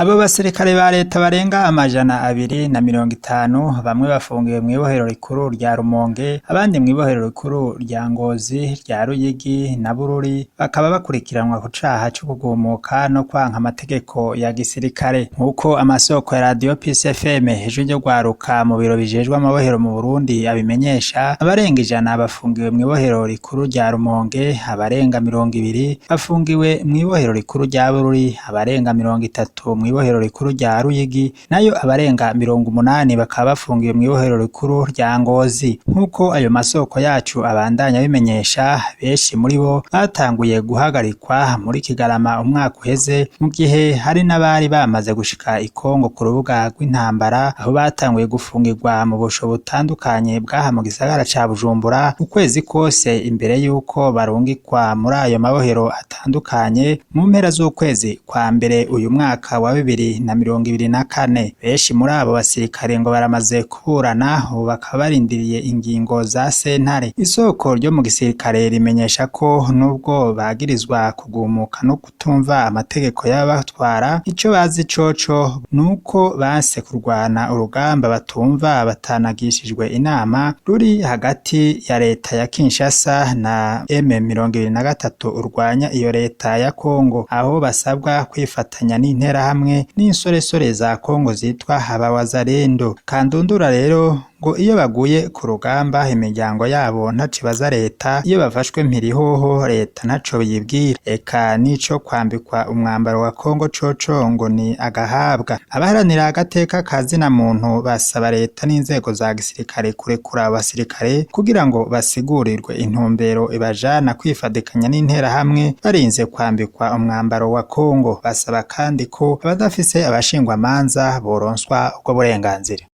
Abo basirikare ba leta barenga 250, bamwe bafungiwe mw'ibohero rikuru rya Rumonge, abandi mw'ibohero rikuru rya Ngozi, rya Ruyigi na Bururi, bakaba bakurikiranwa ku caha co kugumuka no kwanka amategeko ya gisirikare. Nk'uko amasoko ya Radio Peace FM, ijwi ryo rwaruka mu biro bijejwe amabohero mu Burundi, abimenyesha, abarenga 100 bafungiwe mw'ibohero rikuru rya Rumonge, abarenga 20 bafungiwe mw'ibohero rikuru rya Bururi, abarenga 30 mw'ibohero rikuru rya Ruyigi, nayo abarenga 80 bakaba bafungiwe mw'ibohero rikuru rya Ngozi. Nk'uko ayo masoko yacu abandanya abimenyesha, benshi muri bo batanguye guhagarikwa muri Kigarama umwaka uheze, mu gihe hari n'abari bamaze gushika i Kongo ku rubuga rw'intambara, aho batanguye gufungirwa mu busho butandukanye bw'aha mu gisagara ca Bujumbura ukwezi kose imbere y'uko barungikwa muri ayo mabohero atandukanye mu mpera z'ukwezi kwa mbere uyu mwaka wa 2024. Benshi muri abo basirikare ngo baramaze kuburana, ubu bakaba barindiriye ingingo za sentare. Isoko ryo mu gisirikare rimenyesha ko nubwo bagirizwa kugumuka no kutumva amategeko y'ababatwara, ico bazi coco nuko banse kurwana urugamba batumva batanagishijwe inama, ruri hagati ya leta ya Kinshasa na M23 urwanya iyo leta ya Kongo, aho basabwa kwifatanya n'interahamwe n'insoresore za Kongo zitwa abawazalendo. Kandundura rero ngo iyo baguye ku rugamba imiryango yabo ntaco ibaza leta, iyo bafashwe mpirihoho leta ntaco yibwira, eka nico kwambikwa umwambaro wa Kongo coco ngo ni agahabwa. Abaharanira agateka ka zina muntu basaba leta n'inzego za gisirikare kurekura abasirikare kugira ngo basigurirwe intumbero ibajana kwifadikanya n'interahamwe barinze kwambikwa umwambaro wa Kongo. Basaba kandi ko abadafise abashingwamanza boronswa ubwo burenganzira.